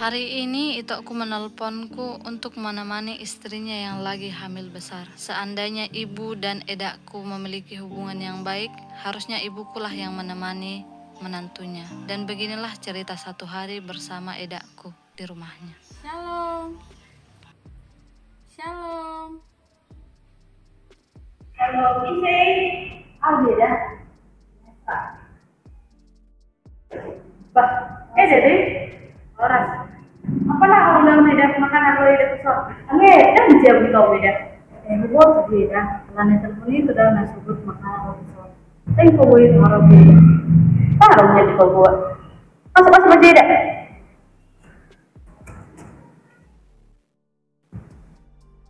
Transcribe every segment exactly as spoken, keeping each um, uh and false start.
Hari ini itokku menelponku untuk menemani istrinya yang lagi hamil besar. Seandainya ibu dan edakku memiliki hubungan yang baik, harusnya ibukulah yang menemani menantunya. Dan beginilah cerita satu hari bersama edakku di rumahnya. Shalom. Shalom. Shalom, ise? Au dia dah. Bah, eh, jadi horas. Apalah au lam eda makanan ro eda tu son. Ame, dan dia beli kau eda. Eh, buat tu eda. Lana telepon itu dah na sebut makanan ro tu son. Tengko boy tu orang dia. Taruh dia di bawah. Masuk, masuk aja eda.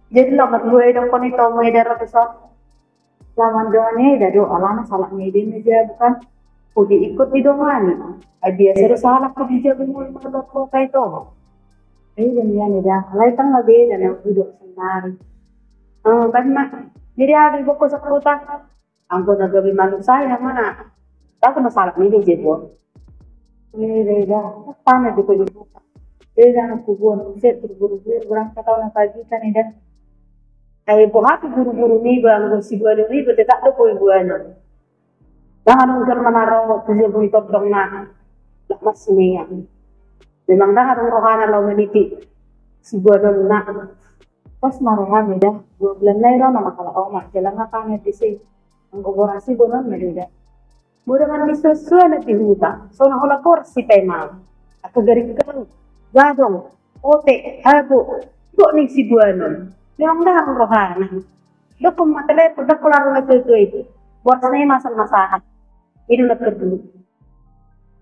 Jadi laho ma dua eda, dokkon ito ma eda ro tu son. Laho mandongani eda do, alana salah ni eda na jabu kan. Udi ikut didongani. Ai biasa do salah ku dijabu mulu marlot loka ito. Ai dan ya eda, alai tang na beda na udi do sendari. Eh, kan ma. Jadi ada di boko sakuta. Anggo na gabe manuk saya ma. Tapi masalah ni dia jebon. Eda, eda. Apa na di kau jebon? Eda, na kubuan. Set berburu-buru, berangkat tahu na pagi kan eda. Ai boha tu buru-buru ni ba, anggo si buana ni ba, tetap do kau buana. Ndang adong ger manaro tu jebon i tondong na. Lak mas ni ya. Memang ndang adong rohana laho maniti si buana na. Pas ma rohana eda, dua bulan nai ro na makalak omak, jalang akan di si. Anggo boras i bonon ma eda. Mula mandi suan-suan di huta, sonang holan boras i pe ma. Angka garing kau, gadong, ote, habu, gok ni si buanon. Memang ndang rohana. Dokkon ma telepon, dokkon laho na tutu i. Boras na i masal masahat. Ido na kedua.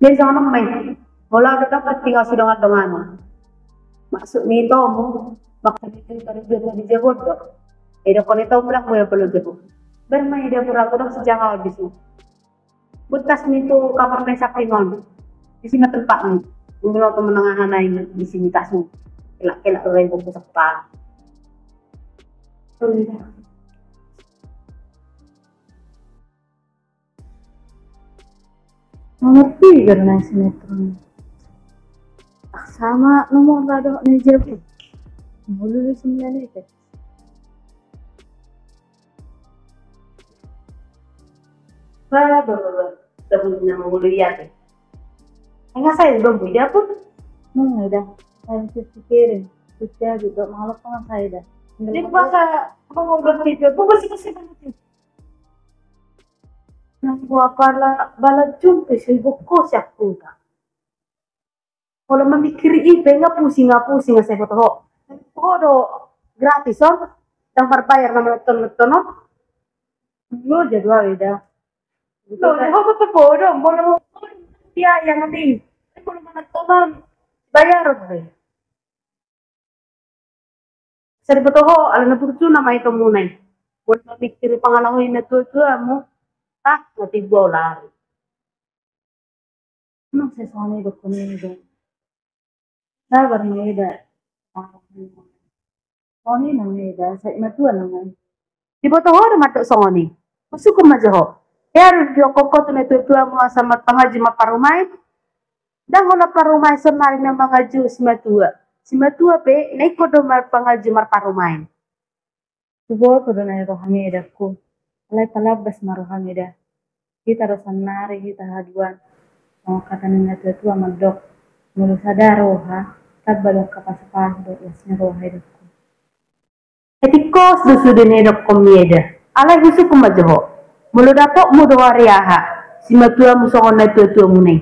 Jadi songon on ma i. Molo au do dapat tinggal sidongan-dongan. Maksud ni ito mu, maksud ni ito mu, di jebon do. Eda dokkon ito mu, dak mu ya perlu jebon. Ber ma eda pura aku dong sejak awal di sini. Butas ni tu kamar na samping on. Di sini tempatmu. Mula tu menengah na ini di sini tasmu. Kelak-kelak rai buku sepa. Ngerti karena sinetron. Ah, sama nomor ladok ni jabu. Mulu lu sembilan itu. Ba, ba, ba, ba. Tahu nama mulu iya teh. Enggak saya belum punya pun. Hmm, udah. Saya pikirin. Bisa juga malu sama saya dah. Jadi bahasa ngomong bertiga, gue masih kasih banget. Nang buah pala bala jumpe so iboko siapputa. Molo mamikiri ipe nga pusing, nga pusing, nga sai boto ho. Ho do gratis on, ndang marbayar na manonton-nonton on. Lo jadwal eda. Lo, ho boto bodo, molo dia yang nanti, molo manonton on, bayar on. Sai diboto ho, ala na burju nama ito muna i. Molo mamikiri pangalaho ni natua-tuamu, ah, na tibu au lari. Emang sai songon i dokkon i do. Sabar ma eda. Songon i nama eda, sai matua nama i. Diboto ho do mandok songon i. Husungkun ma jo ho. Ia do didok ho tu natua-tuamu asa marpangaji marparumaen. Ndang holan parumaen saonari na mangaji simatua. Simatua pe na ingkon do marpangaji marparumaen. Huboto do na ni roham eda ku. Alai palambas ma roham eda. Hita do saonari hita haduan. Songon hata ni natua-tua mandok. Molo sada roha, tamba do angka pasu-pasu dohot las ni roha eda ku. Ai tingkos do sude na didokkon ni eda. Alai husungkun ma jo ho. Molo dapotmu do ari aha, simatuamu songon natua-tuamuna i.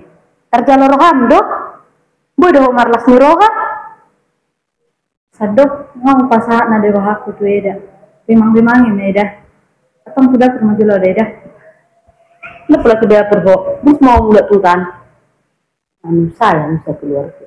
Tarjalo roham do. Boi do ho marlas ni roha. Sandok, nga hupasahat na di rohangku tu eda. Rimang-rimangi ma eda. Antong tu dapur ma jolo da eda. Ndang pola tu dapur ho. Bus ma mulak tu huta. Anu saya, nusa keluarga.